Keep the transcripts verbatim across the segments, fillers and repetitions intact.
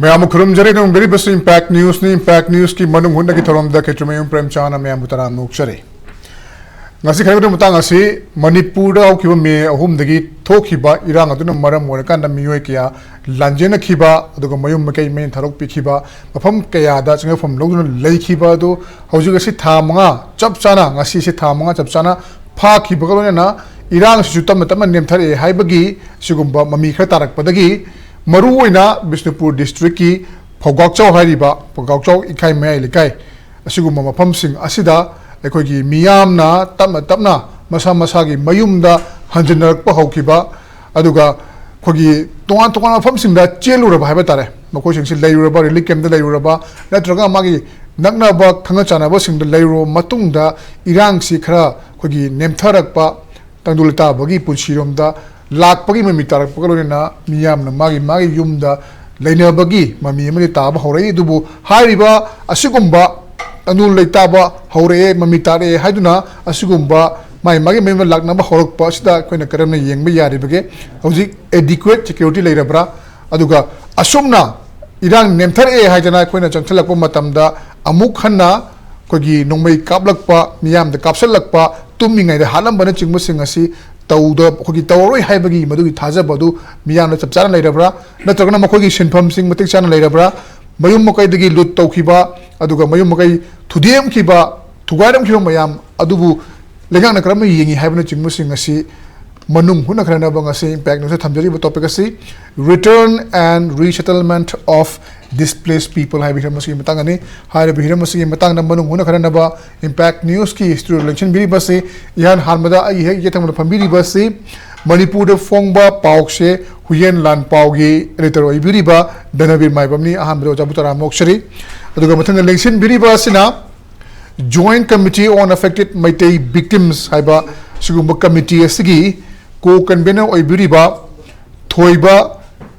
ꯃꯌꯥꯝꯕꯨ ꯈꯨꯔꯨꯝꯖꯔꯤ꯫ ꯅꯨꯡꯗꯤꯔꯤꯕꯁꯨ Impact Newsꯅꯤ꯫ Impact Newsꯀꯤ ꯃꯅꯨꯡ ꯍꯨꯠꯅꯒꯤ ꯊꯧꯔꯝꯗ ꯈꯦꯇ꯭ꯔꯤꯃꯌꯨꯝ ꯄ꯭ꯔꯦꯝꯆꯥꯟꯅ ꯃꯌꯥꯝꯕꯨ ꯇꯔꯥꯝꯅ ꯑꯣꯛꯆꯔꯤ꯫ ꯉꯁꯤ ꯈꯥꯏꯗꯣꯛꯄꯒꯤ ꯃꯇꯥꯡ ꯑꯁꯤ ꯃꯅꯤꯄꯨꯔꯗ ꯍꯧꯈꯤꯕ ꯃꯦ ꯑꯍꯨꯝꯗꯒꯤ ꯊꯣꯛꯈꯤꯕ ꯏꯔꯥꯡ ꯑꯗꯨꯅ ꯃꯔꯝ ꯑꯣꯏꯔꯀꯥꯟꯗ ꯃꯤꯑꯣꯏ ꯀꯌꯥ ꯂꯥꯟꯖꯦꯟꯅꯈꯤꯕ, ꯑꯗꯨꯒ ꯃꯌꯨꯝ ꯃꯀꯩ ꯃꯩꯅ ꯊꯥꯗꯣꯛꯄꯤꯈꯤꯕ, ꯃꯐꯝ ꯀꯌꯥꯗ ꯆꯪꯖꯐꯝ ꯂꯧꯗꯨꯅ ꯂꯩꯈꯤꯕ ꯑꯗꯨ ꯍꯧꯖꯤꯛ ꯑꯁꯤ ꯊꯥ ꯃꯉꯥ ꯆꯞ ꯆꯥꯅ, ꯉꯁꯤꯁꯤ ꯊꯥ ꯃꯉꯥ ꯆꯞ ꯆꯥꯅ ꯐꯥꯈꯤꯕꯒ ꯂꯣꯏꯅꯅ ꯏꯔꯥꯡꯁꯤꯁꯨ ꯇꯞꯅ ꯇꯞꯅ ꯅꯦꯝꯊꯔꯛꯑꯦ ꯍꯥꯏꯕꯒꯤ ꯁꯤꯒꯨꯝꯕ ꯃꯃꯤ ꯈꯔ ꯇꯥꯔꯛꯄꯗꯒꯤ ꯃꯔꯨꯑꯣꯏꯅ ꯕꯤꯁꯅꯨꯄꯨꯔ districtꯀꯤ ꯐꯧꯒꯥꯛꯆꯥꯎ ꯍꯥꯏꯔꯤꯕ ꯐꯧꯒꯥꯛꯆꯥꯎ ꯏꯀꯥꯏ ꯃꯌꯥꯏ ꯂꯩꯀꯥꯏ ꯑꯁꯤꯒꯨꯝꯕ ꯃꯐꯝꯁꯤꯡ ꯑꯁꯤꯗ ꯑꯩꯈꯣꯏꯒꯤ ꯃꯤꯌꯥꯝꯅ ꯇꯞꯅ ꯇꯞꯅ ꯃꯁꯥ ꯃꯁꯥꯒꯤ ꯃꯌꯨꯝꯗ ꯍꯟꯖꯤꯟꯅꯔꯛꯄ ꯍꯧꯈꯤꯕ, ꯑꯗꯨꯒ ꯑꯩꯈꯣꯏꯒꯤ ꯇꯣꯉꯥꯟ ꯇꯣꯉꯥꯟꯕ ꯃꯐꯝꯁꯤꯡꯗ ꯆꯦꯜꯂꯨꯔꯕ ꯍꯥꯏꯕ ꯇꯥꯔꯦ, ꯃꯈꯣꯏꯁꯤꯡꯁꯤ ꯂꯩꯔꯨꯔꯕ, relief campꯇ ꯂꯩꯔꯨꯔꯕ, ꯅꯠꯇ꯭ꯔꯒ ꯃꯥꯒꯤ ꯅꯛꯅꯕ ꯈꯪꯅ ꯆꯥꯟꯅꯕꯁꯤꯡꯗ ꯂꯩꯔꯨꯔꯕ ꯃꯇꯨꯡꯗ ꯏꯔꯥꯡꯁꯤ ꯈꯔ ꯑꯩꯈꯣꯏꯒꯤ ꯅꯦꯝꯊꯔꯛꯄ, ꯇꯪꯗꯨ ꯂꯩꯇꯥꯕꯒꯤ ꯄꯨꯟꯁꯤꯔꯣꯝꯗ ꯂꯥꯛꯄꯒꯤ ꯃꯃꯤ ꯇꯥꯔꯛꯄꯒ ꯂꯣꯏꯅꯅ ꯃꯤꯌꯥꯝꯅ ꯃꯥꯒꯤ ꯃꯥꯒꯤ ꯌꯨꯝꯗ ꯂꯩꯅꯕꯒꯤ ꯃꯃꯤ ꯑꯃꯗꯤ ꯇꯥꯕ ꯍꯧꯔꯛꯏ꯫ ꯑꯗꯨꯕꯨ ꯍꯥꯏꯔꯤꯕ ꯑꯁꯤꯒꯨꯝꯕ ꯇꯪꯗꯨ ꯂꯩꯇꯥꯕ ꯍꯧꯔꯛꯑꯦ, ꯃꯃꯤ ꯇꯥꯔꯛꯑꯦ ꯍꯥꯏꯗꯨꯅ ꯑꯁꯤꯒꯨꯝꯕ ꯃꯥꯒꯤ ꯃꯥꯒꯤ ꯃꯌꯨꯝꯗ ꯂꯥꯛꯅꯕ ꯍꯧꯔꯛꯄ ꯑꯁꯤꯗ ꯑꯩꯈꯣꯏꯅ ꯀꯔꯝꯅ ꯌꯦꯡꯕ ꯌꯥꯔꯤꯕꯒꯦ? ꯍꯧꯖꯤꯛ adequate security ꯂꯩꯔꯕ꯭ꯔꯥ? ꯑꯗꯨꯒ ꯑꯁꯨꯝꯅ ꯏꯔꯥꯡ ꯅꯦꯝꯊꯔꯛꯑꯦ ꯍꯥꯏꯗꯅ ꯑꯩꯈꯣꯏꯅ ꯆꯪꯁꯤꯜꯂꯛꯄ ꯃꯇꯝꯗ ꯑꯃꯨꯛ ꯍꯟꯅ ꯑꯩꯈꯣꯏꯒꯤ ꯅꯣꯡꯃꯩ ꯀꯥꯞꯂꯛꯄ, ꯃꯤꯌꯥꯝꯗ ꯀꯥꯞꯁꯤꯜꯂꯛꯄ, ꯇꯨꯝꯃꯤꯉꯩꯗ ꯍꯥꯠꯂꯝꯕꯅꯆꯤꯡꯕꯁꯤꯡ ꯑꯁꯤ ꯇꯧꯗ-, ꯑꯩꯈꯣꯏꯒꯤ ꯇꯧꯔꯔꯣꯏ ꯍꯥꯏꯕꯒꯤ ꯃꯗꯨꯒꯤ ꯊꯥꯖꯕ ꯑꯗꯨ ꯃꯤꯌꯥꯝꯅ ꯆꯞ ꯆꯥꯅ ꯂꯩꯔꯕ꯭ꯔꯥ? ꯅꯠꯇ꯭ꯔꯒꯅ ꯃꯈꯣꯏꯒꯤ ꯁꯤꯟꯐꯝꯁꯤꯡ ꯃꯇꯤꯛ ꯆꯥꯅ ꯂꯩꯔꯕ꯭ꯔꯥ? ꯃꯌꯨꯝ ꯃꯀꯩꯗꯒꯤ ꯂꯨꯠ ꯇꯧꯈꯤꯕ, ꯑꯗꯨꯒ ꯃꯌꯨꯝ ꯃꯀꯩ ꯊꯨꯗꯦꯝꯈꯤꯕ, ꯊꯨꯒꯥꯏꯔꯝꯈꯤꯕ ꯃꯌꯥꯝ ꯑꯗꯨꯕꯨ ꯂꯩꯉꯥꯛꯅ ꯀꯔꯝꯅ ꯌꯦꯡꯉꯤ ꯍꯥꯏꯕꯅꯆꯤꯡꯕꯁꯤꯡ ꯑꯁꯤ ꯃꯅꯨꯡ ꯍꯨꯠꯅ ꯈꯟꯅꯅꯕ ꯉꯁꯤ Impact Newsꯇ ꯊꯝꯖꯔꯤꯕ topic ꯑꯁꯤ Return and Resettlement of Displaced People ꯍꯥꯏꯕ ꯍꯤꯔꯝ ꯑꯁꯤꯒꯤ ꯃꯇꯥꯡꯗꯅꯤ꯫ ꯍꯥꯏꯔꯤꯕ ꯍꯤꯔꯝ ꯑꯁꯤꯒꯤ ꯃꯇꯥꯡꯗ ꯃꯅꯨꯡ ꯍꯨꯠꯅ ꯈꯟꯅꯅꯕ Impact Newsꯀꯤ studio ꯂꯦꯡꯁꯤꯟꯕꯤꯔꯤꯕ ꯑꯁꯤ ꯏꯍꯥꯟ ꯍꯥꯟꯕꯗ ꯑꯩꯒꯤ ꯍꯦꯛ ꯌꯦꯠꯊꯪꯕꯗ ꯐꯝꯕꯤꯔꯤꯕ ꯑꯁꯤ ꯃꯅꯤꯄꯨꯔꯗ ꯐꯣꯡꯕ ꯄꯥꯎꯆꯦ ꯍꯨꯌꯦꯟ ꯂꯥꯟ ꯄꯥꯎꯒꯤ editor ꯑꯣꯏꯕꯤꯔꯤꯕ ꯙꯅꯕꯤꯔ ꯃꯥꯏꯕꯝꯅꯤ꯫ ꯑꯍꯥꯟꯕꯗ ꯑꯣꯖꯥꯕꯨ ꯇꯔꯥꯝꯅ ꯑꯣꯛꯆꯔꯤ꯫ ꯑꯗꯨꯒ ꯃꯊꯪꯗ ꯂꯦꯡꯁꯤꯟꯕꯤꯔꯤꯕ ꯑꯁꯤꯅ Joint Committee on Affected Meitei Victims ꯍꯥꯏꯕ ꯁꯤꯒꯨꯝꯕ committee ꯑꯁꯤꯒꯤ co-convener ꯑꯣꯏꯕꯤꯔꯤꯕ ꯊꯣꯏꯕ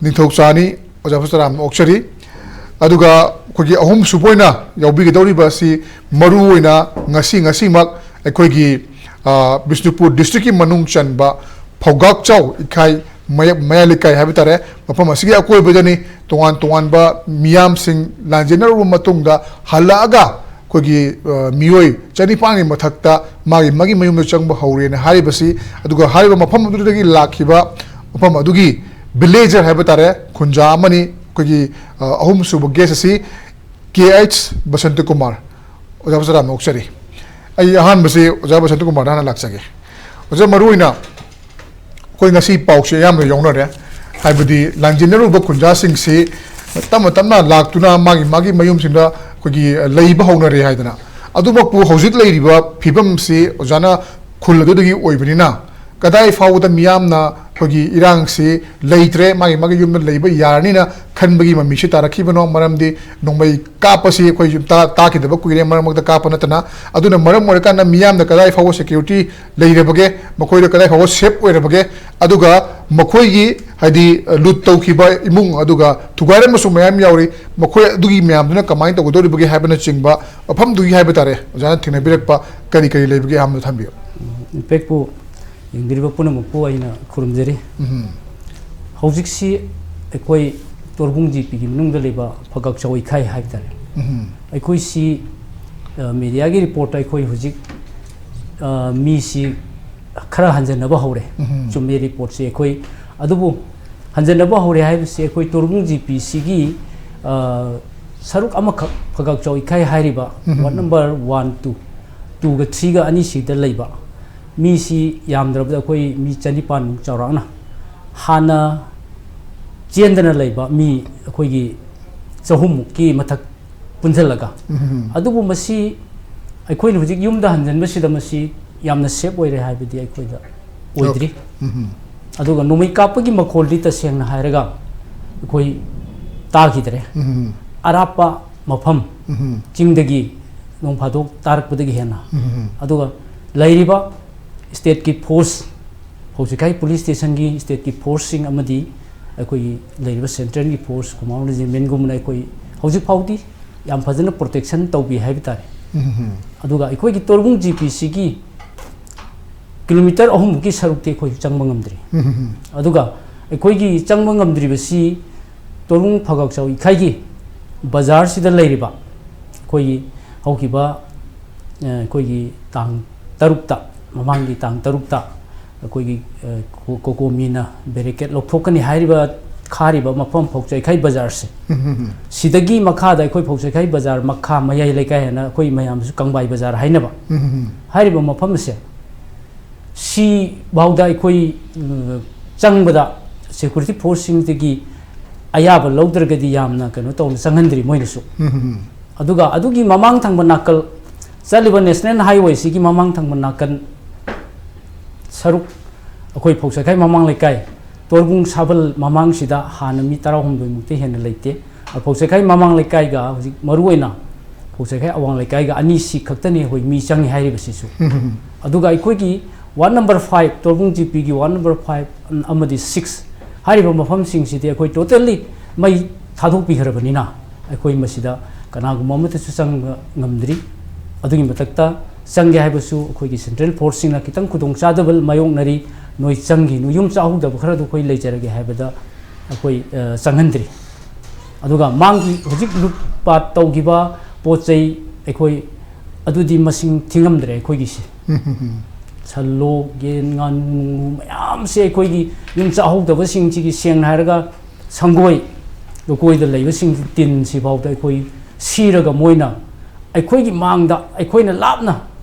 ꯅꯤꯡꯊꯧꯆꯥꯅꯤ꯫ ꯑꯣꯖꯥꯕꯨ ꯇꯔꯥꯝꯅ ꯑꯣꯛꯆꯔꯤ꯫ ꯑꯗꯨꯒ ꯑꯩꯈꯣꯏꯒꯤ ꯑꯍꯨꯝꯁꯨꯕ ꯑꯣꯏꯅ ꯌꯥꯎꯕꯤꯒꯗꯧꯔꯤꯕ ꯑꯁꯤ ꯃꯔꯨꯑꯣꯏꯅ ꯉꯁꯤ, ꯉꯁꯤꯃꯛ ꯑꯩꯈꯣꯏꯒꯤ, ꯑ, ꯕꯤꯁꯅꯨꯄꯨꯔ districtꯀꯤ ꯃꯅꯨꯡ ꯆꯟꯕ ꯐꯧꯒꯥꯛꯆꯥꯎ ꯏꯀꯥꯏ ꯃꯌꯥ ꯂꯩꯀꯥꯏ ꯍꯥꯏꯕ ꯇꯥꯔꯦ, ꯃꯐꯝ ꯑꯁꯤꯒꯤ ꯑꯀꯣꯏꯕꯗꯅꯤ ꯇꯣꯉꯥꯟ ꯇꯣꯉꯥꯟꯕ ꯃꯤꯌꯥꯝꯁꯤꯡ ꯂꯥꯟꯖꯦꯟꯅꯔꯨꯕ ꯃꯇꯨꯡꯗ ꯍꯜꯂꯛꯑꯒ ꯑꯩꯈꯣꯏꯒꯤ ꯃꯤꯑꯣꯏ ꯆꯅꯤꯄꯥꯟꯒꯤ ꯃꯊꯛꯇ ꯃꯥꯒꯤ ꯃꯥꯒꯤ ꯃꯌꯨꯝꯗ ꯆꯪꯕ ꯍꯧꯔꯦꯅ ꯍꯥꯏꯔꯤꯕꯁꯤ, ꯑꯗꯨꯒ ꯍꯥꯏꯔꯤꯕ ꯃꯐꯝ ꯑꯗꯨꯗꯒꯤ ꯂꯥꯛꯈꯤꯕ ꯃꯐꯝ ꯑꯗꯨꯒꯤ villager ꯍꯥꯏꯕ ꯇꯥꯔꯦ, ꯈꯨꯟꯖꯥ ꯑꯃꯅꯤ꯫ ꯑꯩꯈꯣꯏꯒꯤ ꯑꯍꯨꯝꯁꯨꯕ guest ꯑꯁꯤ ꯀꯦ ꯑꯩꯆ ꯕꯁꯟꯇ ꯀꯨꯃꯥꯔ꯫ ꯑꯣꯖꯥ ꯕꯁꯟꯇ ꯌꯥꯝꯅ ꯑꯣꯛꯆꯔꯤ꯫ ꯑꯩ ꯑꯍꯥꯟꯕꯁꯤ ꯑꯣꯖꯥ ꯕꯁꯟꯇ ꯀꯨꯃꯥꯔꯗ ꯍꯥꯟꯅ ꯂꯥꯛꯆꯒꯦ꯫ ꯑꯣꯖꯥ, ꯃꯔꯨꯑꯣꯏꯅ ꯑꯩꯈꯣꯏ ꯉꯁꯤ ꯄꯥꯎꯁꯦ ꯑꯌꯥꯝꯕ ꯌꯥꯎꯅꯔꯦ, ꯍꯥꯏꯕꯗꯤ ꯂꯥꯟꯖꯦꯟꯅꯔꯨꯕ ꯈꯨꯟꯖꯥꯁꯤꯡꯁꯤ ꯇꯞꯅ ꯇꯞꯅ ꯂꯥꯛꯇꯨꯅ ꯃꯥꯒꯤ ꯃꯥꯒꯤ ꯃꯌꯨꯝꯁꯤꯡꯗ ꯑꯩꯈꯣꯏꯒꯤ ꯂꯩꯕ ꯍꯧꯅꯔꯦ ꯍꯥꯏꯗꯅ꯫ ꯑꯗꯨꯃꯛꯄꯨ ꯍꯧꯖꯤꯛ ꯂꯩꯔꯤꯕ ꯐꯤꯕꯝꯁꯤ ꯑꯣꯖꯥꯅ ꯈꯨꯜ ꯑꯗꯨꯗꯒꯤ ꯑꯣꯏꯕꯅꯤꯅ ꯀꯗꯥꯏ ꯐꯥꯎꯕꯗ ꯃꯤꯌꯥꯝꯅ ꯑꯩꯈꯣꯏꯒꯤ ꯏꯔꯥꯡꯁꯤ ꯂꯩꯇ꯭ꯔꯦ, ꯃꯥꯒꯤ ꯃꯥꯒꯤ ꯌꯨꯝꯗ ꯂꯩꯕ ꯌꯥꯔꯅꯤꯅ ꯈꯟꯕꯒꯤ ꯃꯃꯤꯁꯤ ꯇꯥꯔꯛꯈꯤꯕꯅꯣ? ꯃꯔꯝꯗꯤ ꯅꯣꯡꯃꯩ ꯀꯥꯞꯄꯁꯤ ꯑꯩꯈꯣꯏ ꯁꯨꯝ ꯇꯥ-, ꯇꯥꯈꯤꯗꯕ ꯀꯨꯏꯔꯦ ꯃꯔꯛ ꯃꯔꯛꯇ ꯀꯥꯞꯄ ꯅꯠꯇꯅ꯫ ꯑꯗꯨꯅ ꯃꯔꯝ ꯑꯣꯏꯔꯀꯥꯟꯗ ꯃꯤꯌꯥꯝꯅ ꯀꯗꯥꯏ ꯐꯥꯎꯕ security ꯂꯩꯔꯕꯒꯦ, ꯃꯈꯣꯏꯗ ꯀꯗꯥꯏ ꯐꯥꯎꯕ safe ꯑꯣꯏꯔꯕꯒꯦ, ꯑꯗꯨꯒ ꯃꯈꯣꯏꯒꯤ ꯍꯥꯏꯗꯤ ꯂꯨꯠ ꯇꯧꯈꯤꯕ ꯏꯃꯨꯡ ꯑꯗꯨꯒ ꯊꯨꯒꯥꯏꯔꯝꯕꯁꯨ ꯃꯌꯥꯝ ꯌꯥꯎꯔꯤ, ꯃꯈꯣꯏ ꯑꯗꯨꯒꯤ ꯃꯌꯥꯝꯗꯨꯅ ꯀꯃꯥꯏꯅ ꯇꯧꯒꯗꯧꯔꯤꯕꯒꯦ ꯍꯥꯏꯕꯅꯆꯤꯡꯕ ꯃꯐꯝꯗꯨꯒꯤ ꯍꯥꯏꯕ ꯇꯥꯔꯦ, ꯑꯣꯖꯥꯅ ꯊꯦꯡꯅꯕꯤꯔꯛꯄ ꯀꯔꯤ ꯀꯔꯤ ꯂꯩꯕꯒꯦ ꯑꯍꯥꯟꯕꯗ ꯊꯝꯕꯤꯌꯨ꯫ ꯏꯝꯄꯦꯛꯄꯨ ꯌꯦꯡꯕꯤꯔꯤꯕ ꯄꯨꯝꯅꯃꯛꯄꯨ ꯑꯩꯅ ꯈꯨꯔꯨꯝꯖꯔꯤ꯫ ꯎꯝ꯫ ꯍꯧꯖꯤꯛꯁꯤ ꯑꯩꯈꯣꯏ ꯇꯣꯔꯕꯨꯡ ꯖꯤ ꯄꯤꯒꯤ ꯃꯅꯨꯡꯗ ꯂꯩꯕ ꯐꯒꯛ ꯆꯥꯎꯏꯈꯥꯏ ꯍꯥꯏꯕ ꯇꯥꯔꯦ꯫ ꯎꯝ꯫ ꯑꯩꯈꯣꯏꯁꯤ, ꯑ, mediaꯒꯤ reportꯇ ꯑꯩꯈꯣꯏ ꯍꯧꯖꯤꯛ, ꯑ, ꯃꯤꯁꯤ ꯈꯔ ꯍꯟꯖꯟꯅꯕ ꯍꯧꯔꯦ꯫ ꯎꯝ꯫ ꯆꯨꯝꯃꯤ reportꯁꯤ ꯑꯩꯈꯣꯏ, ꯑꯗꯨꯕꯨ ꯍꯟꯖꯟꯅꯕ ꯍꯧꯔꯦ ꯍꯥꯏꯕꯁꯤ ꯑꯩꯈꯣꯏ ꯇꯣꯔꯕꯨꯡ ꯖꯤ ꯄꯤꯁꯤꯒꯤ, ꯑ, ꯁꯔꯨꯛ ꯑꯃꯈꯛ ꯐꯒꯛ ꯆꯥꯎꯏꯈꯥꯏ ꯍꯥꯏꯔꯤꯕ ꯎꯝ꯫ Ward number one, two, twoꯒ threeꯒ ꯑꯅꯤꯁꯤꯗ ꯂꯩꯕ ꯃꯤꯁꯤ ꯌꯥꯝꯗ꯭ꯔꯕꯗ ꯑꯩꯈꯣꯏ ꯃꯤ ꯆꯅꯤꯄꯥꯟꯃꯨꯛ ꯆꯥꯎꯔꯥꯛꯅ ꯍꯥꯟꯅ ꯆꯦꯟꯗꯅ ꯂꯩꯕ ꯃꯤ ꯑꯩꯈꯣꯏꯒꯤ ꯆꯍꯨꯝꯃꯨꯛꯀꯤ ꯃꯊꯛ ꯄꯨꯟꯁꯤꯜꯂꯒ꯫ ꯎꯝ꯫ ꯑꯗꯨꯕꯨ ꯃꯁꯤ ꯑꯩꯈꯣꯏꯅ ꯍꯧꯖꯤꯛ ꯌꯨꯝꯗ ꯍꯟꯖꯤꯟꯕꯁꯤꯗ ꯃꯁꯤ ꯌꯥꯝꯅ safe ꯑꯣꯏꯔꯦ ꯍꯥꯏꯕꯗꯤ ꯑꯩꯈꯣꯏꯗ ꯑꯣꯏꯗ꯭ꯔꯤ꯫ ꯎꯝ꯫ ꯑꯗꯨꯒ ꯅꯣꯡꯃꯩ ꯀꯥꯞꯄꯒꯤ ꯃꯈꯣꯜꯗꯤ ꯇꯁꯦꯡꯅ ꯍꯥꯏꯔꯒ ꯑꯩꯈꯣꯏ ꯇꯥꯈꯤꯗ꯭ꯔꯦ꯫ ꯎꯝ꯫ ꯑꯔꯥꯞꯄ ꯃꯐꯝ, ꯎꯝ꯫ ꯆꯤꯡꯗꯒꯤ ꯅꯣꯡ ꯐꯥꯗꯣꯛ ꯇꯥꯔꯛꯄꯗꯒꯤ ꯍꯦꯟꯅ꯫ ꯎꯝ꯫ ꯑꯗꯨꯒ ꯂꯩꯔꯤꯕ stateꯀꯤ force, ꯍꯧꯖꯤꯛ ꯍꯥꯏ police stationꯒꯤ stateꯀꯤ forceꯁꯤꯡ ꯑꯃꯗꯤ ꯑꯩꯈꯣꯏꯒꯤ ꯂꯩꯔꯤꯕ centralꯒꯤ force, ꯈꯨꯃꯥꯎ regiment ꯒꯨꯝꯕꯅ ꯑꯩꯈꯣꯏ ꯍꯧꯖꯤꯛ ꯐꯥꯎꯗꯤ ꯌꯥꯝ ꯐꯖꯅ protection ꯇꯧꯕꯤ ꯍꯥꯏꯕ ꯇꯥꯔꯦ꯫ ꯎꯝ꯫ ꯑꯗꯨꯒ ꯑꯩꯈꯣꯏꯒꯤ ꯇꯣꯔꯕꯨꯡ ꯖꯤ ꯄꯤ ꯁꯤꯒꯤ kilometre ꯑꯍꯨꯝꯃꯨꯛꯀꯤ ꯁꯔꯨꯛꯇꯤ ꯑꯩꯈꯣꯏ ꯆꯪꯕ ꯉꯝꯗ꯭ꯔꯤ꯫ ꯎꯝ꯫ ꯑꯗꯨꯒ ꯑꯩꯈꯣꯏꯒꯤ ꯆꯪꯕ ꯉꯝꯗ꯭ꯔꯤꯕꯁꯤ ꯇꯣꯔꯨꯡ ꯐꯒꯥꯛꯆꯥꯎ ꯏꯈꯥꯏꯒꯤ ꯕꯖꯥꯔꯁꯤꯗ ꯂꯩꯔꯤꯕ ꯑꯩꯈꯣꯏꯒꯤ ꯍꯧꯈꯤꯕ, ꯑ, ꯑꯩꯈꯣꯏꯒꯤ ꯇꯥꯡ ꯇꯔꯨꯛꯇ, ꯃꯃꯥꯡꯒꯤ ꯇꯥꯡ ꯇꯔꯨꯛꯇ ꯑꯩꯈꯣꯏꯒꯤ, ꯑ, ꯀꯣ-, ꯀꯣꯀꯣꯃꯤꯅ ꯕꯦꯔꯤꯀꯦꯠ ꯂꯧꯊꯣꯛꯀꯅꯤ ꯍꯥꯏꯔꯤꯕ, ꯈꯥꯔꯤꯕ ꯃꯐꯝ ꯐꯧꯆꯩꯈꯥꯏ ꯕꯖꯥꯔꯁꯦ, ꯁꯤꯗꯒꯤ ꯃꯈꯥꯗ ꯑꯩꯈꯣꯏ ꯐꯧꯆꯩꯈꯥꯏ ꯕꯖꯥꯔ ꯃꯈꯥ ꯃꯌꯥꯏ ꯂꯩꯀꯥꯏ ꯍꯥꯏꯅ ꯑꯩꯈꯣꯏ ꯃꯌꯥꯝꯁꯨ ꯀꯪꯕꯥꯏ ꯕꯖꯥꯔ ꯍꯥꯏꯅꯕ, ꯍꯥꯏꯔꯤꯕ ꯃꯐꯝ ꯑꯁꯦ, ꯁꯤꯐꯥꯎꯗ ꯑꯩꯈꯣꯏ, ꯎꯝ, ꯆꯪꯕꯗ ꯁꯦꯀ꯭ꯌꯨꯔꯤꯇꯤ ꯐꯣꯔꯁꯁꯤꯡꯗꯒꯤ ꯑꯌꯥꯕ ꯂꯧꯗ꯭ꯔꯒꯗꯤ ꯌꯥꯝꯅ ꯀꯩꯅꯣ ꯇꯧꯅ ꯆꯪꯍꯟꯗ꯭ꯔꯤ ꯃꯣꯏꯅꯁꯨ꯫ ꯑꯗꯨꯒ ꯑꯗꯨꯒꯤ ꯃꯃꯥꯡ ꯊꯪꯕ ꯅꯥꯀꯜ ꯆꯠꯂꯤꯕ ꯅꯦꯁꯅꯦꯜ ꯍꯥꯏꯋꯦꯁꯤꯒꯤ ꯃꯃꯥꯡ ꯊꯪꯕ ꯅꯥꯀꯟ ꯁꯔꯨꯛ, ꯑꯩꯈꯣꯏ ꯐꯧꯆꯩꯈꯥꯏ ꯃꯃꯥꯡ ꯂꯩꯀꯥꯏ, ꯇꯣꯔꯕꯨꯡ ꯁꯥꯕꯜ ꯃꯃꯥꯡꯁꯤꯗ ꯍꯥꯟꯅ ꯃꯤ ꯇꯔꯥꯍꯨꯝꯗꯣꯏꯃꯨꯛꯇꯩ ꯍꯦꯟꯅ ꯂꯩꯇꯦ꯫ ꯐꯧꯆꯩꯈꯥꯏ ꯃꯃꯥꯡ ꯂꯩꯀꯥꯏꯒ ꯍꯧꯖꯤꯛ ꯃꯔꯨꯑꯣꯏꯅ ꯐꯧꯆꯩꯈꯥꯏ ꯑꯋꯥꯡ ꯂꯩꯀꯥꯏꯒ ꯑꯅꯤꯁꯤ ꯈꯛꯇꯅꯤ ꯑꯩꯈꯣꯏ ꯃꯤ ꯆꯪꯉꯤ ꯍꯥꯏꯔꯤꯕꯁꯤꯁꯨ꯫ ꯑꯗꯨꯒ ꯑꯩꯈꯣꯏꯒꯤ ꯋꯥꯔꯗ ꯅꯝꯕꯔ ꯐꯥꯏꯚ, ꯇꯣꯔꯕꯨꯡ ꯖꯤ ꯄꯤꯒꯤ ꯋꯥꯔꯗ ꯅꯝꯕꯔ ꯐꯥꯏꯚ ꯑꯃꯗꯤ ꯁꯤꯛꯁ ꯍꯥꯏꯔꯤꯕ ꯃꯐꯝꯁꯤꯡꯁꯤꯗꯤ ꯑꯩꯈꯣꯏ ꯇꯣꯇꯦꯜꯂꯤ ꯃꯩ ꯊꯥꯗꯣꯛꯄꯤꯈ꯭ꯔꯕꯅꯤꯅ, ꯑꯩꯈꯣꯏ ꯃꯁꯤꯗ ꯀꯅꯥꯒꯨꯝꯕ ꯑꯃꯠꯇꯁꯨ ꯆꯪꯕ ꯉꯝꯗ꯭ꯔꯤ꯫ ꯑꯗꯨꯒꯤ ꯃꯊꯛꯇ ꯆꯪꯒꯦ ꯍꯥꯏꯕꯁꯨ ꯑꯩꯈꯣꯏꯒꯤ ꯁꯦꯟꯇ꯭ꯔꯦꯜ ꯐꯣꯔꯁꯁꯤꯡꯅ ꯈꯤꯇꯪ ꯈꯨꯗꯣꯡꯆꯥꯗꯕ ꯃꯥꯌꯣꯛꯅꯔꯤ, "ꯅꯣꯏ ꯆꯪꯈꯤꯅꯨ, ꯌꯨꯝ ꯆꯥꯍꯧꯗꯕ ꯈꯔꯗꯨ ꯑꯩꯈꯣꯏ ꯂꯩꯖꯔꯒꯦ" ꯍꯥꯏꯕꯗ ꯑꯩꯈꯣꯏ, ꯑ, ꯆꯪꯍꯟꯗ꯭ꯔꯤ꯫ ꯑꯗꯨꯒ ꯃꯥꯡꯒꯤ ꯍꯧꯖꯤꯛ ꯂꯨꯠꯄꯥꯠ ꯇꯧꯈꯤꯕ ꯄꯣꯠ ꯆꯩ ꯑꯩꯈꯣꯏ ꯑꯗꯨꯗꯤ ꯃꯁꯤꯡ ꯊꯤꯉꯝꯗ꯭ꯔꯦ ꯑꯩꯈꯣꯏꯒꯤꯁꯦ꯫ ꯁꯟꯂꯣꯛ, ꯌꯦꯟ, ꯉꯥꯅꯨ, ꯅꯨꯡꯅꯨ ꯃꯌꯥꯝꯁꯦ ꯑꯩꯈꯣꯏꯒꯤ ꯌꯨꯝ ꯆꯥꯍꯧꯗꯕꯁꯤꯡꯁꯤꯒꯤ, ꯁꯦꯡꯅ ꯍꯥꯏꯔꯒ ꯁꯪꯒꯣꯏ, ꯂꯨꯀꯣꯏꯗ ꯂꯩꯕꯁꯤꯡ ꯇꯤꯟꯁꯤ ꯐꯥꯎꯗ ꯑꯩꯈꯣꯏ ꯁꯤꯔꯒ ꯃꯣꯏꯅ ꯑꯩꯈꯣꯏꯒꯤ ꯃꯥꯡꯗ, ꯑꯩꯈꯣꯏꯅ ꯂꯥꯞꯅ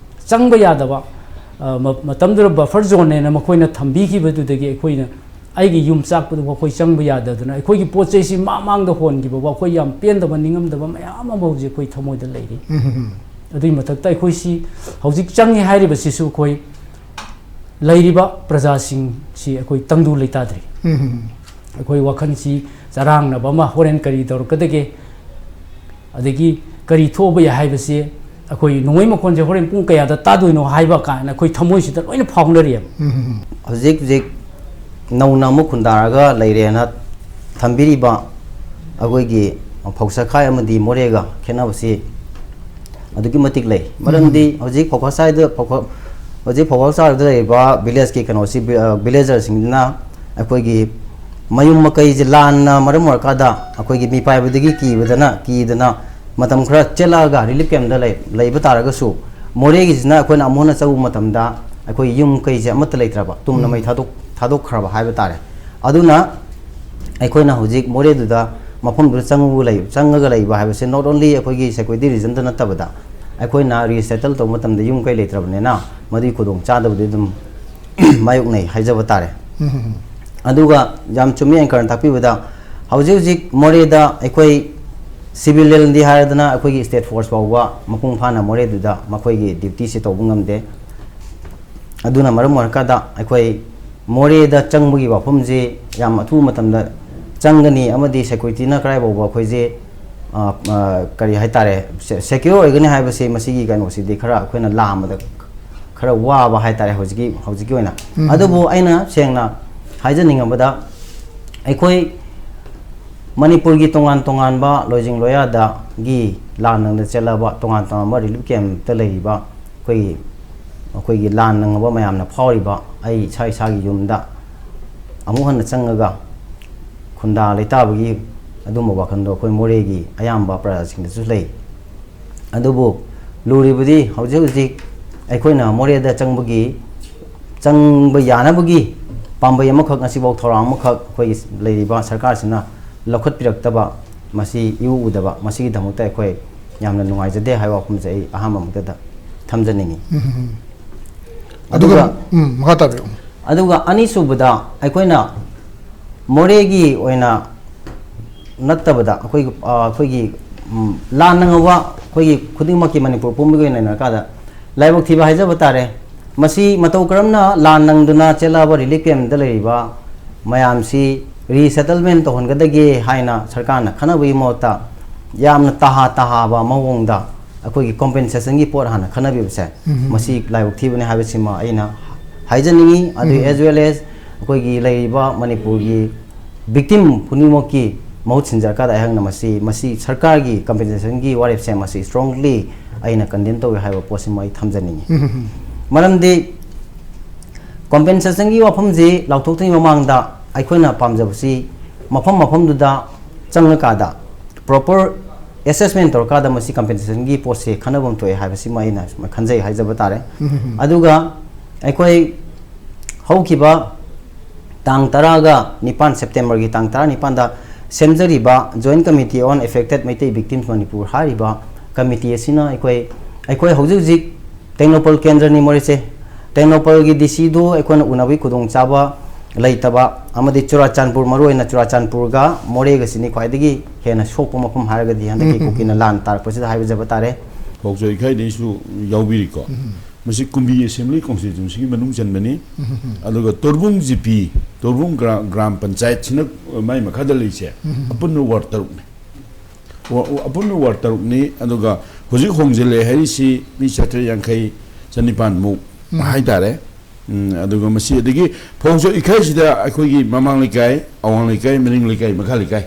ꯆꯪꯕ ꯌꯥꯗꯕ, ꯑ, ꯃ-, ꯃꯇꯝꯗꯨꯗ ꯕꯐꯔ ꯖꯣꯟꯅꯦꯅ ꯃꯈꯣꯏꯅ ꯊꯝꯕꯤꯈꯤꯕꯗꯨꯗꯒꯤ ꯑꯩꯈꯣꯏꯅ, ꯑꯩꯒꯤ ꯌꯨꯝ ꯆꯥꯛꯄꯗꯨ ꯑꯩꯈꯣꯏ ꯆꯪꯕ ꯌꯥꯗꯗꯅ ꯑꯩꯈꯣꯏꯒꯤ ꯄꯣꯠ ꯆꯩꯁꯤ ꯃꯥ ꯃꯥꯡꯗ ꯍꯣꯟꯈꯤꯕ ꯐꯥꯎ ꯑꯩꯈꯣꯏ ꯌꯥꯝ ꯄꯦꯟꯗꯕ, ꯅꯤꯡꯉꯝꯗꯕ ꯃꯌꯥꯝ ꯑꯃ ꯍꯧꯖꯤꯛ ꯑꯩꯈꯣꯏ ꯊꯃꯣꯏꯗ ꯂꯩꯔꯤ꯫ ꯑꯗꯨꯒꯤ ꯃꯊꯛꯇ ꯑꯩꯈꯣꯏꯁꯤ ꯍꯧꯖꯤꯛ ꯆꯪꯉꯤ ꯍꯥꯏꯔꯤꯕꯁꯤꯁꯨ ꯑꯩꯈꯣꯏ ꯂꯩꯔꯤꯕ ꯄ꯭ꯔꯖꯥꯁꯤꯡꯁꯤ ꯑꯩꯈꯣꯏ ꯇꯪꯗꯨ ꯂꯩꯇꯥꯗ꯭ꯔꯤ꯫ ꯑꯩꯈꯣꯏ ꯋꯥꯈꯜꯁꯤ ꯆꯔꯥꯡꯅꯕ ꯑꯃ, ꯍꯣꯔꯦꯟ ꯀꯔꯤ ꯇꯧꯔꯛꯀꯗꯒꯦ, ꯑꯗꯒꯤ ꯀꯔꯤ ꯊꯣꯛꯑꯕ ꯌꯥꯏ ꯍꯥꯏꯕꯁꯤ, ꯑꯩꯈꯣꯏ ꯅꯣꯡꯃꯩ ꯃꯈꯣꯟꯁꯦ ꯍꯣꯔꯦꯟ ꯄꯨꯡ ꯀꯌꯥꯗ ꯇꯥꯗꯣꯏꯅꯣ ꯍꯥꯏꯕ ꯀꯥꯏꯅ ꯑꯩꯈꯣꯏ ꯊꯃꯣꯏꯁꯤꯗ ꯂꯣꯏꯅ ꯐꯥꯎꯅꯔꯤꯑꯕ꯫ ꯍꯧꯖꯤꯛ ꯍꯧꯖꯤꯛ ꯅꯧꯅ ꯑꯃꯨꯛ ꯈꯨꯟꯗꯥꯔꯒ ꯂꯩꯔꯦꯅ ꯊꯝꯕꯤꯔꯤꯕ ꯑꯩꯈꯣꯏꯒꯤ ꯐꯧꯁꯛꯈꯥꯏ ꯑꯃꯗꯤ ꯃꯣꯔꯦꯒ ꯈꯦꯠꯅꯕꯁꯤ ꯑꯗꯨꯛꯀꯤ ꯃꯇꯤꯛ ꯂꯩ꯫ ꯃꯔꯝꯗꯤ ꯍꯧꯖꯤꯛ ꯐꯧꯀꯁꯥꯏꯗ, ꯐꯧꯀ-, ꯍꯧꯖꯤꯛ ꯐꯧꯀꯁꯥꯏꯗ ꯂꯩꯔꯤꯕ ꯚꯤꯂꯦꯖꯀꯤ ꯀꯩꯅꯣꯁꯤ, ꯚꯤ-, ꯑ, ꯚꯤꯂꯦꯖꯔꯁꯤꯡꯁꯤꯅ ꯑꯩꯈꯣꯏꯒꯤ ꯃꯌꯨꯝ ꯃꯀꯩꯁꯦ ꯂꯥꯟꯅ ꯃꯔꯝ ꯑꯣꯏꯔꯀꯥꯟꯗ ꯑꯩꯈꯣꯏꯒꯤ ꯃꯤꯄꯥꯏꯕꯗꯒꯤ ꯀꯤꯕꯗꯅ ꯀꯤꯗꯅ ꯃꯇꯝ ꯈꯔ ꯆꯦꯜꯂꯛꯑꯒ ꯔꯤꯂꯤꯐ ꯀꯦꯝꯗ ꯂꯩ ꯂꯩꯕ ꯇꯥꯔꯒꯁꯨ, ꯃꯣꯔꯦꯒꯤꯁꯤꯅ ꯑꯩꯈꯣꯏꯅ ꯑꯃꯨꯛ ꯍꯟꯅ ꯆꯪꯕ ꯃꯇꯝꯗ ꯑꯩꯈꯣꯏ ꯌꯨꯝ ꯀꯩꯁꯦ ꯑꯃꯠꯇ ꯂꯩꯇ꯭ꯔꯕ, ꯇꯨꯝꯅ ꯃꯩ ꯊꯥꯗꯣꯛ ꯊꯥꯗꯣꯛꯈ꯭ꯔꯕ ꯍꯥꯏꯕ ꯇꯥꯔꯦ꯫ ꯑꯗꯨꯅ ꯑꯩꯈꯣꯏꯅ ꯍꯧꯖꯤꯛ ꯃꯣꯔꯦꯗꯨꯗ ꯃꯐꯝꯗꯨꯗ ꯆꯪꯉꯒ ꯂꯩ ꯆꯪꯉꯒ ꯂꯩꯕ ꯍꯥꯏꯕꯁꯦ not only ꯑꯩꯈꯣꯏꯒꯤ ꯁꯦꯀ꯭ꯌꯨꯔꯤꯇꯤ ꯔꯤꯖꯟꯗ ꯅꯠꯇꯕꯗ, ꯑꯩꯈꯣꯏꯅ ꯔꯤꯁꯦꯇꯜ ꯇꯧꯕ ꯃꯇꯝꯗ ꯌꯨꯝ ꯀꯩ ꯂꯩꯇ꯭ꯔꯕꯅꯤꯅ ꯃꯗꯨꯒꯤ ꯈꯨꯗꯣꯡ ꯆꯥꯗꯕꯗꯤ ꯑꯗꯨꯝ ꯃꯥꯌꯣꯛꯅꯩ ꯍꯥꯏꯖꯕ ꯇꯥꯔꯦ꯫ ꯑꯗꯨꯒ ꯌꯥꯝ ꯆꯨꯝꯃꯤ ꯑꯦꯡꯀꯔꯅ ꯇꯥꯛꯄꯤꯕꯗ, ꯍꯧꯖꯤꯛ ꯍꯧꯖꯤꯛ ꯃꯣꯔꯦꯗ ꯑꯩꯈꯣꯏ ꯁꯤꯚꯤꯂꯤꯌꯟꯗꯤ ꯍꯥꯏꯔꯗꯅ ꯑꯩꯈꯣꯏꯒꯤ ꯁ꯭ꯇꯦꯠ ꯐꯣꯔꯁ ꯐꯥꯎꯕ ꯃꯄꯨꯡ ꯐꯥꯅ ꯃꯣꯔꯦꯗꯨꯗ ꯃꯈꯣꯏꯒꯤ ꯗ꯭ꯌꯨꯇꯤꯁꯦ ꯇꯧꯕ ꯉꯝꯗꯦ꯫ ꯑꯗꯨꯅ ꯃꯔꯝ ꯑꯣꯏꯔꯀꯥꯟꯗ ꯑꯩꯈꯣꯏ ꯃꯣꯔꯦꯗ ꯆꯪꯕꯒꯤ ꯋꯥꯐꯝꯁꯤ ꯌꯥꯝ ꯑꯊꯨꯕ ꯃꯇꯝꯗ ꯆꯪꯒꯅꯤ, ꯑꯃꯗꯤ ꯁꯦꯀ꯭ꯌꯨꯔꯤꯇꯤꯅ ꯀꯗꯥꯏ ꯐꯥꯎꯕ ꯑꯩꯈꯣꯏꯁꯦ, ꯑ, ꯑ, ꯀꯔꯤ ꯍꯥꯏꯇꯥꯔꯦ, ꯁꯦ-, ꯁꯦꯀ꯭ꯌꯣꯔ ꯑꯣꯏꯒꯅꯤ ꯍꯥꯏꯕꯁꯤ ꯃꯁꯤꯒꯤ ꯀꯩꯅꯣꯁꯤꯗꯤ ꯈꯔ ꯑꯩꯈꯣꯏꯅ ꯂꯥꯝꯕꯗ ꯈꯔ ꯋꯥꯕ ꯍꯥꯏꯇꯥꯔꯦ ꯍꯧꯖꯤꯛꯀꯤ ꯍꯧꯖꯤꯛꯀꯤ ꯑꯣꯏꯅ꯫ ꯎꯝ꯫ ꯑꯗꯨꯕꯨ ꯑꯩꯅ ꯁꯦꯡꯅ ꯍꯥꯏꯖꯅꯤꯡꯉꯕꯗ, ꯑꯩꯈꯣꯏ ꯃꯅꯤꯄꯨꯔꯒꯤ ꯇꯣꯉꯥꯟ ꯇꯣꯉꯥꯟꯕ ꯂꯣꯏꯖꯤꯡ ꯂꯣꯌꯥꯗꯒꯤ ꯂꯥꯟ ꯅꯪꯅ ꯆꯦꯜꯂꯕ ꯇꯣꯉꯥꯟ ꯇꯣꯉꯥꯟꯕ ꯔꯤꯂꯤꯐ ꯀꯦꯝꯞꯇ ꯂꯩꯔꯤꯕ ꯑꯩꯈꯣꯏꯒꯤ, ꯑꯩꯈꯣꯏꯒꯤ ꯂꯥꯟ ꯅꯪꯉꯕ ꯃꯌꯥꯝꯅ ꯐꯥꯎꯔꯤꯕ, ꯑꯩ ꯏꯁꯥ ꯏꯁꯥꯒꯤ ꯌꯨꯝꯗ ꯑꯃꯨꯛ ꯍꯟꯅ ꯆꯪꯉꯒ ꯈꯨꯟꯗꯥ ꯂꯩꯇꯥꯕꯒꯤ ꯑꯗꯨꯝꯕ ꯋꯥꯈꯜꯗꯣ ꯑꯩꯈꯣꯏ ꯃꯣꯔꯦꯒꯤ ꯑꯌꯥꯝꯕ ꯄ꯭ꯔꯖꯥꯁꯤꯡꯗꯁꯨ ꯂꯩ꯫ ꯑꯗꯨꯕꯨ ꯂꯨꯔꯤꯕꯗꯤ ꯍꯧꯖꯤꯛ ꯍꯧꯖꯤꯛ ꯑꯩꯈꯣꯏꯅ ꯃꯣꯔꯦꯗ ꯆꯪꯕꯒꯤ, ꯆꯪꯕ ꯌꯥꯅꯕꯒꯤ ꯄꯥꯝꯕꯩ ꯑꯃꯈꯛ, ꯉꯁꯤꯐꯥꯎ ꯊꯧꯔꯥꯡ ꯑꯃꯈꯛ ꯑꯩꯈꯣꯏꯒꯤ ꯂꯩꯔꯤꯕ ꯁꯔꯀꯥꯔꯁꯤꯅ ꯂꯧꯈꯠꯄꯤꯔꯛꯇꯕ, ꯃꯁꯤ ꯏꯎ ꯎꯗꯕ, ꯃꯁꯤꯒꯤꯗꯃꯛꯇ ꯑꯩꯈꯣꯏ ꯌꯥꯝꯅ ꯅꯨꯡꯉꯥꯏꯖꯗꯦ ꯍꯥꯏꯕ ꯋꯥꯐꯝꯁꯦ ꯑꯩ ꯑꯍꯥꯟꯕ ꯃꯛꯇꯗ ꯊꯝꯖꯅꯤꯡꯉꯤ꯫ ꯎꯝ, ꯎꯝ, ꯎꯝ꯫ ꯑꯗꯨꯒ, ꯑꯗꯨꯒ ꯎꯝ, ꯃꯈꯥ ꯇꯥꯕꯤꯌꯨ꯫ ꯑꯗꯨꯒ ꯑꯅꯤꯁꯨꯕꯗ, ꯑꯩꯈꯣꯏꯅ ꯃꯣꯔꯦꯒꯤ ꯑꯣꯏꯅ ꯅꯠꯇꯕꯗ, ꯑꯩꯈꯣꯏꯒꯤ, ꯑ, ꯑꯩꯈꯣꯏꯒꯤ, ꯎꯝ, ꯂꯥꯟ ꯅꯪꯍꯧꯕ ꯑꯩꯈꯣꯏꯒꯤ ꯈꯨꯗꯤꯡꯃꯛꯀꯤ ꯃꯅꯤꯄꯨꯔ ꯄꯨꯝꯕꯒꯤ ꯑꯣꯏꯅ ꯌꯦꯡꯅꯔꯀꯥꯟꯗ ꯂꯥꯏꯕꯛ ꯊꯤꯕ ꯍꯥꯏꯖꯕ ꯇꯥꯔꯦ꯫ ꯃꯁꯤ ꯃꯇꯧ ꯀꯔꯝꯅ ꯂꯥꯟ ꯅꯪꯗꯨꯅ ꯆꯦꯜꯂꯛꯑꯕ ꯔꯤꯂꯤꯐ ꯀꯦꯝꯞꯇ ꯂꯩꯔꯤꯕ ꯃꯌꯥꯝꯁꯤ ꯔꯤꯁꯦꯇꯜꯃꯦꯟ ꯇꯧꯍꯟꯒꯗꯒꯦ ꯍꯥꯏꯅ ꯁꯔꯀꯥꯔꯅ ꯈꯟꯅꯕꯒꯤ ꯃꯍꯨꯠꯇ ꯌꯥꯝꯅ ꯇꯍꯥ ꯇꯍꯥꯕ ꯃꯑꯣꯡꯗ ꯑꯩꯈꯣꯏꯒꯤ ꯀꯣꯝꯄꯦꯟꯁꯦꯁꯟꯒꯤ ꯄꯣꯠ ꯍꯥꯟꯅ ꯈꯟꯅꯕꯤꯕꯁꯦ, ꯎꯝ꯫ ꯃꯁꯤ ꯂꯥꯏꯕꯛ ꯊꯤꯕꯅꯤ ꯍꯥꯏꯕꯁꯤꯃ ꯑꯩꯅ ꯍꯥꯏꯖꯅꯤꯡꯉꯤ꯫ ꯑꯗꯨ, ꯎꯝ꯫ As well as ꯑꯩꯈꯣꯏꯒꯤ ꯂꯩꯔꯤꯕ ꯃꯅꯤꯄꯨꯔꯒꯤ ꯚꯤꯛꯇꯤꯝ ꯈꯨꯗꯤꯡꯃꯛꯀꯤ ꯃꯍꯨꯠ ꯁꯤꯟꯖꯔꯀꯥꯟꯗ ꯑꯩꯍꯥꯛꯅ ꯃꯁꯤ, ꯃꯁꯤ ꯁꯔꯀꯥꯔꯒꯤ ꯀꯝꯄꯦꯟꯁꯦꯁꯟꯒꯤ ꯋꯥꯔꯦꯞꯁꯦ ꯃꯁꯤ strongly ꯑꯩꯅ ꯀꯟꯗꯦꯝ ꯇꯧꯏ ꯍꯥꯏꯕ ꯄꯣꯠꯁꯤꯃ ꯑꯩ ꯊꯝꯖꯅꯤꯡꯉꯤ꯫ ꯎꯝ, ꯎꯝ, ꯎꯝ꯫ ꯃꯔꯝꯗꯤ ꯀꯝꯄꯦꯟꯁꯦꯁꯟꯒꯤ ꯋꯥꯐꯝꯁꯤ ꯂꯥꯎꯊꯣꯛꯇ꯭ꯔꯤꯉꯩ ꯃꯃꯥꯡꯗ ꯑꯩꯈꯣꯏꯅ ꯄꯥꯝꯖꯕꯁꯤ ꯃꯐꯝ ꯃꯐꯝꯗꯨꯗ ꯆꯪꯉꯀꯥꯟꯗ proper assessment ꯇꯧꯔꯀꯥꯟꯗ ꯃꯁꯤ compensation ꯒꯤ ꯄꯣꯠꯁꯦ ꯈꯟꯅꯐꯝ ꯊꯣꯛꯑꯦ ꯍꯥꯏꯕꯁꯤꯃ ꯑꯩꯅ ꯁꯨꯃꯥꯏꯅ ꯈꯟꯖꯩ ꯍꯥꯏꯖꯕ ꯇꯥꯔꯦ꯫ ꯑꯗꯨꯒ ꯑꯩꯈꯣꯏ ꯍꯧꯈꯤꯕ ꯇꯥꯡ ꯇꯔꯥꯒ ꯅꯤꯄꯥꯟ, September ꯒꯤ ꯇꯥꯡ ꯇꯔꯥꯅꯤꯄꯥꯟꯗ ꯁꯦꯝꯖꯔꯤꯕ Joint Committee on Affected Meitei Victims Manipur ꯍꯥꯏꯔꯤꯕ committee ꯑꯁꯤꯅ ꯑꯩꯈꯣꯏ, ꯑꯩꯈꯣꯏ ꯍꯧꯖꯤꯛ ꯍꯧꯖꯤꯛ ꯇꯦꯡꯅꯧꯄꯜ ꯀꯦꯟꯗ꯭ꯔꯅꯤ ꯃꯣꯔꯦꯁꯦ꯫ ꯇꯦꯡꯅꯧꯄꯜꯒꯤ D C ꯗꯨ ꯑꯩꯈꯣꯏꯅ ꯎꯅꯕꯒꯤ ꯈꯨꯗꯣꯡꯆꯥꯕ ꯂꯩꯇꯕ ꯑꯃꯗꯤ ꯆꯨꯔꯥꯆꯥꯟꯄꯨꯔ, ꯃꯔꯨꯑꯣꯏꯅ ꯆꯨꯔꯥꯆꯥꯟꯄꯨꯔꯒ ꯃꯣꯔꯦꯒꯁꯤꯅꯤ ꯈ꯭ꯋꯥꯏꯗꯒꯤ ꯍꯦꯟꯅ ꯁꯣꯛꯄ ꯃꯐꯝ ꯍꯥꯏꯔꯒꯗꯤ ꯍꯟꯗꯛꯀꯤ ꯎꯝ, ꯎꯝ, ꯀꯨꯀꯤꯅ ꯎꯝ꯫ ꯂꯥꯟ ꯇꯥꯔꯛꯄꯁꯤꯗ ꯍꯥꯏꯕꯖꯕ ꯇꯥꯔꯦ꯫ ꯐꯥꯎꯖ ꯏꯀꯥꯏꯗꯩꯁꯨ ꯌꯥꯎꯕꯤꯔꯤꯀꯣ꯫ ꯎꯝ꯫ ꯃꯁꯤ ꯀꯨꯝꯕꯤ Assembly Constituency ꯒꯤ ꯃꯅꯨꯡ ꯆꯟꯕꯅꯤ꯫ ꯎꯝ, ꯎꯝ, ꯎꯝ꯫ ꯑꯗꯨꯒ ꯇꯣꯔꯕꯨꯡ G P, ꯇꯣꯔꯕꯨꯡ ꯒ꯭ꯔꯥ-, ꯒ꯭ꯔꯥꯝ ꯄꯟꯆꯥꯌꯠꯁꯤꯅ ꯃꯥꯏ ꯃꯈꯥꯗ ꯂꯩꯁꯦ ꯎꯝ, ꯎꯝ, ꯎꯝ꯫ ꯑꯄꯨꯟꯕ ward ꯇꯔꯨꯛꯅꯤ꯫ ꯋꯥ-, ꯋꯥ-, ꯑꯄꯨꯟꯕ ward ꯇꯔꯨꯛꯅꯤ꯫ ꯑꯗꯨꯒ ꯍꯧꯖꯤꯛ ꯍꯣꯡꯖꯤꯜꯂꯦ ꯍꯥꯏꯔꯤꯁꯤ ꯃꯤ ꯆꯥꯇ꯭ꯔꯦꯠ ꯌꯥꯡꯈꯩ, ꯆꯅꯤꯄꯥꯟꯃꯨꯛ ꯎꯝ꯫ ꯍꯥꯏꯇꯥꯔꯦ꯫ ꯎꯝ, ꯑꯗꯨꯒ ꯃꯁꯤ ꯑꯗꯒꯤ ꯐꯧꯖ ꯏꯀꯥꯏꯁꯤꯗ ꯑꯩꯈꯣꯏꯒꯤ ꯃꯃꯥꯡ ꯂꯩꯀꯥꯏ, ꯑꯋꯥꯡ ꯂꯩꯀꯥꯏ, ꯃꯅꯤꯡ ꯂꯩꯀꯥꯏ, ꯃꯈꯥ ꯂꯩꯀꯥꯏ,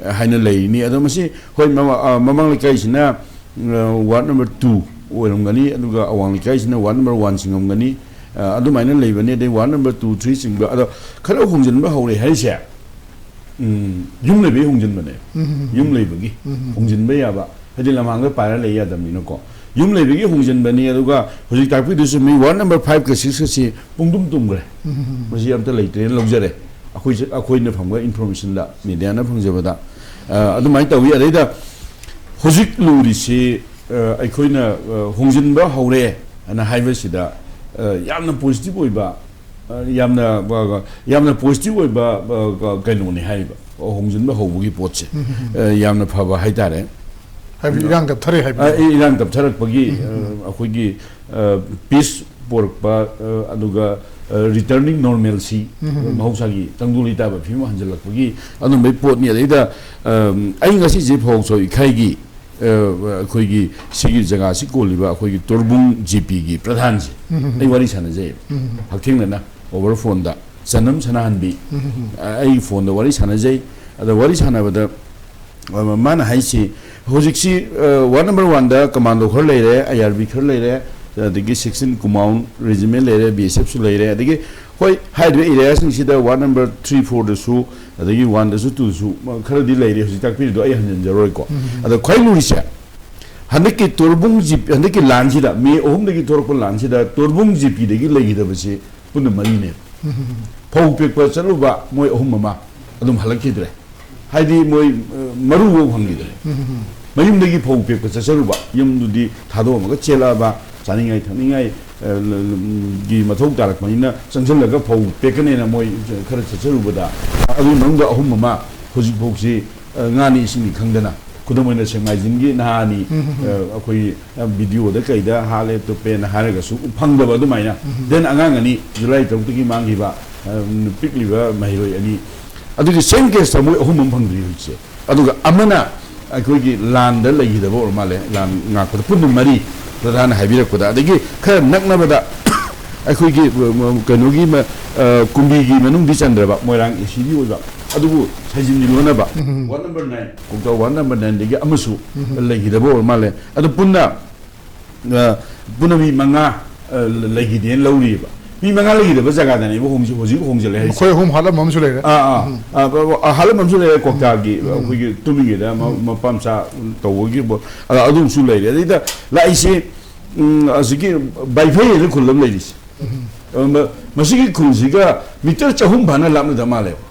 ꯑ, ꯍꯥꯏꯅ ꯂꯩꯔꯤꯅꯤ꯫ ꯑꯗꯣ ꯃꯁꯤ, ꯍꯣꯏ, ꯃꯃꯥ-, ꯑ, ꯃꯃꯥꯡ ꯂꯩꯀꯥꯏꯁꯤꯅ, ꯑ, ward number two ꯑꯣꯏꯔꯝꯒꯅꯤ, ꯑꯗꯨꯒ ꯑꯋꯥꯡ ꯂꯩꯀꯥꯏꯁꯤꯅ ward number one ꯆꯤꯡꯉꯝꯒꯅꯤ꯫ ꯑ, ꯑꯗꯨꯃꯥꯏꯅ ꯂꯩꯕꯅꯤ꯫ ꯑꯗꯩ ward number two, three ꯆꯤꯡꯕ, ꯑꯗꯣ ꯈꯔ ꯍꯣꯡꯖꯤꯟꯕ ꯍꯧꯔꯦ ꯍꯥꯏꯔꯤꯁꯦ, ꯎꯝ, ꯌꯨꯝ ꯂꯩꯕꯒꯤ ꯍꯣꯡꯖꯤꯟꯕꯅꯦ꯫ ꯎꯝ, ꯎꯝ, ꯎꯝ꯫ ꯌꯨꯝ ꯂꯩꯕꯒꯤ ꯎꯝ, ꯎꯝ, ꯎꯝ꯫ ꯍꯣꯡꯖꯤꯟꯕ ꯌꯥꯕ, ꯍꯥꯏꯗꯤ ꯂꯝꯍꯥꯡꯗ ꯄꯥꯏꯔ ꯂꯩ ꯌꯥꯗꯕꯅꯤꯅꯀꯣ꯫ ꯌꯨꯝ ꯂꯩꯕꯒꯤ ꯍꯣꯡꯖꯤꯟꯕꯅꯤ꯫ ꯑꯗꯨꯒ ꯍꯧꯖꯤꯛ ꯇꯥꯛꯄꯤꯗꯨꯁꯨ ꯃꯤ ward number five ꯀ six ꯀꯁꯤ ꯄꯨꯡꯗꯨꯝ ꯇꯨꯝꯈ꯭ꯔꯦ꯫ ꯎꯝ, ꯎꯝ, ꯎꯝ꯫ ꯃꯁꯤ ꯑꯝꯇ ꯂꯩꯇ꯭ꯔꯦꯅ ꯂꯧꯖꯔꯦ꯫ ꯑꯩꯈꯣꯏꯁꯦ, ꯑꯩꯈꯣꯏꯅ ꯐꯪꯕ information ꯗ, media ꯅ ꯐꯪꯖꯕꯗ, ꯑ, ꯑꯗꯨꯃꯥꯏꯅ ꯇꯧꯏ꯫ ꯑꯗꯩꯗ ꯍꯧꯖꯤꯛ ꯂꯨꯔꯤꯁꯤ, ꯑ, ꯑꯩꯈꯣꯏꯅ, ꯑ, ꯍꯣꯡꯖꯤꯟꯕ ꯍꯧꯔꯦ ꯍꯥꯏꯅ ꯍꯥꯏꯕꯁꯤꯗ, ꯑ, ꯌꯥꯝꯅ positive ꯑꯣꯏꯕ, ꯑ, ꯌꯥꯝꯅ, ꯑ, ꯌꯥꯝꯅ positive ꯑꯣꯏꯕ, ꯑ, ꯀꯩꯅꯣꯅꯤ ꯍꯥꯏꯔꯤꯕ, ꯍꯣꯡꯖꯤꯟꯕ ꯍꯧꯕꯒꯤ ꯄꯣꯠꯁꯦ꯫ ꯎꯝ, ꯎꯝ, ꯎꯝ꯫ ꯑ, ꯌꯥꯝꯅ ꯐꯕ ꯍꯥꯏꯇꯥꯔꯦ꯫ ꯍꯥꯏꯕꯗꯤ ꯏꯔꯥꯡ ꯇꯞꯊꯔꯦ ꯍꯥꯏꯕ꯫ ꯑ, ꯏꯔꯥꯡ ꯇꯞꯊꯔꯛꯄꯒꯤ, ꯎꯝ, ꯎꯝ, ꯎꯝ꯫ ꯑ, ꯑꯩꯈꯣꯏꯒꯤ, ꯑ, peace ꯄꯣꯔꯛꯄ, ꯑ, ꯑꯗꯨꯒ, ꯑ, returning normalcy, ꯎꯝ, ꯎꯝ, ꯎꯝ꯫ ꯃꯍꯧꯁꯥꯒꯤ ꯇꯪꯗꯨ ꯂꯩꯇꯥꯕ ꯐꯤꯕꯝ ꯍꯟꯖꯤꯜꯂꯛꯄꯒꯤ ꯑꯗꯨꯝꯕꯒꯤ ꯄꯣꯠꯅꯤ꯫ ꯑꯗꯩꯗ, ꯑ, ꯑꯩ ꯉꯁꯤꯁꯦ ꯐꯧ ꯁꯣꯏ ꯏꯈꯥꯏꯒꯤ, ꯑ, ꯑꯩꯈꯣꯏꯒꯤ ꯁꯤꯒꯤ ꯖꯒꯥꯁꯤ ꯀꯣꯜꯂꯤꯕ ꯑꯩꯈꯣꯏꯒꯤ ꯇꯣꯔꯕꯨꯡ G P ꯒꯤ ꯄ꯭ꯔꯙꯥꯟꯁꯦ ꯎꯝ, ꯎꯝ, ꯎꯝ꯫ ꯑꯩ ꯋꯥꯔꯤ ꯁꯥꯟꯅꯖꯩ꯫ ꯎꯝ, ꯎꯝ, ꯎꯝ꯫ ꯍꯛꯊꯦꯡꯅꯅ over phone ꯗ, ꯆꯅꯝ ꯁꯅꯥꯍꯟꯕꯤ꯫ ꯎꯝ, ꯎꯝ, ꯎꯝ꯫ ꯑ, ꯑꯩ phone ꯗ ꯋꯥꯔꯤ ꯁꯥꯟꯅꯖꯩ꯫ ꯑꯗ ꯋꯥꯔꯤ ꯁꯥꯟꯅꯕꯗ, ꯑ, ꯃꯥꯅ ꯍꯥꯏꯁꯤ, ꯍꯧꯖꯤꯛꯁꯤ, ꯑ, ward number one ꯗ commando ꯈꯔ ꯂꯩꯔꯦ, I R B ꯈꯔ ꯂꯩꯔꯦ, ꯑꯗꯒꯤ sixteen Kumaon regiment ꯂꯩꯔꯦ, B S F ꯁꯨ ꯂꯩꯔꯦ, ꯑꯗꯒꯤ ꯍꯣꯏ, ꯍꯥꯏꯔꯤꯕ ꯑꯦꯔꯤꯌꯥꯁꯤꯡꯁꯤꯗ ꯋꯥꯔꯗ ꯅꯝꯕꯔ ꯊ꯭ꯔꯤ, ꯐꯣꯔꯗꯁꯨ, ꯑꯗꯒꯤ ꯋꯥꯟꯗꯁꯨ, ꯇꯨꯗꯁꯨ ꯈꯔꯗꯤ ꯂꯩꯔꯦ, ꯍꯧꯖꯤꯛ ꯇꯥꯛꯄꯤꯔꯤꯗꯣ ꯑꯩ ꯍꯟꯖꯤꯟꯖꯔꯣꯏꯀꯣ꯫ ꯑꯗꯣ ꯈ꯭ꯋꯥꯏ ꯂꯨꯔꯤꯁꯦ, ꯍꯟꯗꯛꯀꯤ ꯇꯣꯔꯕꯨꯡ ꯖꯤ ꯄꯤ, ꯍꯟꯗꯛꯀꯤ ꯂꯥꯟꯁꯤꯗ, ꯃꯦ ꯑꯍꯨꯝꯗꯒꯤ ꯊꯣꯛꯂꯛꯄ ꯂꯥꯟꯁꯤꯗ ꯇꯣꯔꯕꯨꯡ ꯖꯤ ꯄꯤꯗꯒꯤ ꯂꯩꯈꯤꯗꯕꯁꯤ ꯄꯨꯟꯅ ꯃꯔꯤꯅꯦ꯫ ꯐꯧ ꯄꯦꯛꯄ ꯆꯠꯂꯨꯕ ꯃꯣꯏ ꯑꯍꯨꯝ ꯑꯃ ꯑꯗꯨꯝ ꯍꯜꯂꯛꯈꯤꯗ꯭ꯔꯦ꯫ ꯍꯥꯏꯗꯤ ꯃꯣꯏ, ꯑ, ꯃꯔꯨꯐꯥꯎ ꯐꯪꯈꯤꯗ꯭ꯔꯦ꯫ ꯃꯌꯨꯝꯗꯒꯤ ꯐꯧ ꯄꯦꯛꯄ ꯆꯠꯆꯔꯨꯕ, ꯌꯨꯝꯗꯨꯗꯤ ꯊꯥꯗꯣꯛꯑꯝꯃꯒ ꯆꯦꯜꯂꯛꯑꯕ, ꯆꯥꯅꯤꯡꯉꯥꯏ ꯊꯛꯅꯤꯡꯉꯥꯏ, ꯑ, ꯂ-, ꯂ-, ꯒꯤ ꯃꯊꯧ ꯇꯥꯔꯛꯄꯅꯤꯅ ꯆꯪꯁꯤꯜꯂꯒ ꯐꯧ ꯄꯦꯛꯀꯅꯦꯅ ꯃꯣꯏ ꯈꯔ ꯆꯠꯆꯔꯨꯕꯗ, ꯑꯗꯨꯒꯤ ꯃꯅꯨꯡꯗ ꯑꯍꯨꯝ ꯑꯃ ꯍꯧꯖꯤꯛꯐꯥꯎꯁꯤ, ꯑ, ꯉꯥꯅꯤ ꯏꯁꯤꯡꯅꯤ ꯈꯪꯗꯅ, ꯈꯨꯗꯝ ꯑꯣꯏꯅ ꯁꯦꯛꯃꯥꯏꯖꯤꯡꯒꯤ ꯅꯍꯥꯅꯤ, ꯑ, ꯑꯩꯈꯣꯏ ꯚꯤꯗꯤꯑꯣꯗ ꯀꯩꯗ ꯍꯥꯠꯂꯦ ꯇꯨꯞꯄꯦꯅ ꯍꯥꯏꯔꯒꯁꯨ ꯐꯪꯗꯕ ꯑꯗꯨꯃꯥꯏꯅ꯫ ꯎꯝ꯫ Then ꯑꯉꯥꯡ ꯑꯅꯤ ꯖꯨꯂꯥꯏ ꯇꯔꯨꯛꯇꯒꯤ ꯃꯥꯡꯈꯤꯕ, ꯑ, ꯄꯤꯛꯂꯤꯕ ꯃꯍꯩꯔꯣꯏ ꯑꯅꯤ꯫ ꯑꯗꯨꯒꯤ same case ꯇ ꯃꯣꯏ ꯑꯍꯨꯝ ꯑꯃ ꯐꯪꯗ꯭ꯔꯤ ꯍꯧꯖꯤꯛꯁꯦ꯫ ꯑꯗꯨꯒ ꯑꯃꯅ ꯑꯩꯈꯣꯏꯒꯤ ꯂꯥꯟꯗ ꯂꯩꯈꯤꯗꯕ ꯑꯣꯏꯔ ꯃꯥꯜꯂꯦ, ꯂꯥꯟ ꯉꯥꯛꯄꯗ ꯄꯨꯟꯅ ꯃꯔꯤ, ꯄ꯭ꯔꯙꯥꯟꯅ ꯍꯥꯏꯕꯤꯔꯛꯄꯗ꯫ ꯑꯗꯒꯤ ꯈꯔ ꯅꯛꯅꯕꯗ ꯑꯩꯈꯣꯏꯒꯤ, ꯑ, ꯀꯩꯅꯣꯒꯤ ꯃ-, ꯑ, ꯀꯨꯝꯕꯤꯒꯤ ꯃꯅꯨꯡꯗꯤ ꯆꯟꯗ꯭ꯔꯕ ꯃꯣꯏꯔꯥꯡ ꯑꯦ ꯁꯤ ꯗꯤ ꯑꯣꯏꯕ, ꯑꯗꯨꯕꯨ ꯁꯥꯏꯖꯤꯟꯒꯤ ꯂꯣꯟꯅꯕ ꯎꯝ꯫ Ward number nine, ꯀꯧꯇꯥ ward number nine ꯗꯒꯤ ꯑꯃꯁꯨ ꯎꯝ꯫ ꯂꯩꯈꯤꯗꯕ ꯑꯣꯏꯔ ꯃꯥꯜꯂꯦ꯫ ꯑꯗꯨ ꯄꯨꯟꯅ ꯑ, ꯄꯨꯟꯅ ꯃꯤ ꯃꯉꯥ, ꯑ, ꯂꯩꯈꯤꯗꯦꯅ ꯂꯧꯔꯤꯑꯕ꯫ ꯃꯤ ꯃꯉꯥ ꯂꯩꯈꯤꯗꯕ ꯖꯒꯥꯗꯅꯦꯕ ꯍꯣꯡꯖꯤ-, ꯍꯧꯖꯤꯛ ꯍꯣꯡꯖꯤꯜꯂꯦ ꯍꯥꯏꯁꯦ꯫ ꯃꯈꯣꯏ ꯑꯍꯨꯝ ꯍꯥꯠꯂꯝꯕ ꯑꯃꯁꯨ ꯂꯩꯔꯦ꯫ ꯑꯥ, ꯑꯥ꯫ ꯎꯝ꯫ ꯑ, ꯑ, ꯑ, ꯍꯥꯠꯂꯝꯕ ꯑꯃꯁꯨ ꯂꯩꯔꯦ, ꯀ꯭ꯋꯥꯛꯇꯥꯒꯤ, ꯎꯝ꯫ ꯑꯩꯈꯣꯏꯒꯤ ꯇꯨꯝꯃꯤꯉꯩꯗ ꯃ-, ꯎꯝ꯫ ꯃꯄꯥ ꯃꯆꯥ ꯇꯧꯕꯒꯤ ꯕꯣ-, ꯑ, ꯑꯗꯨꯝꯁꯨ ꯂꯩꯔꯦ꯫ ꯑꯗꯩꯗ ꯂꯥꯛꯏꯁꯦ, ꯎꯝ, ꯑꯁꯤꯒꯤ ꯕꯥꯏꯐꯩ ꯍꯥꯏꯅ ꯈꯨꯜ ꯑꯃ ꯂꯩꯔꯤꯁꯦ꯫ ꯎꯝ꯫ ꯑ, ꯃ-, ꯃꯁꯤꯒꯤ ꯈꯨꯜꯁꯤꯒ ꯃꯤꯇꯔ ꯆꯍꯨꯝ ꯐꯥꯅ ꯂꯥꯞꯅꯗ ꯃꯥꯜꯂꯦꯕ꯫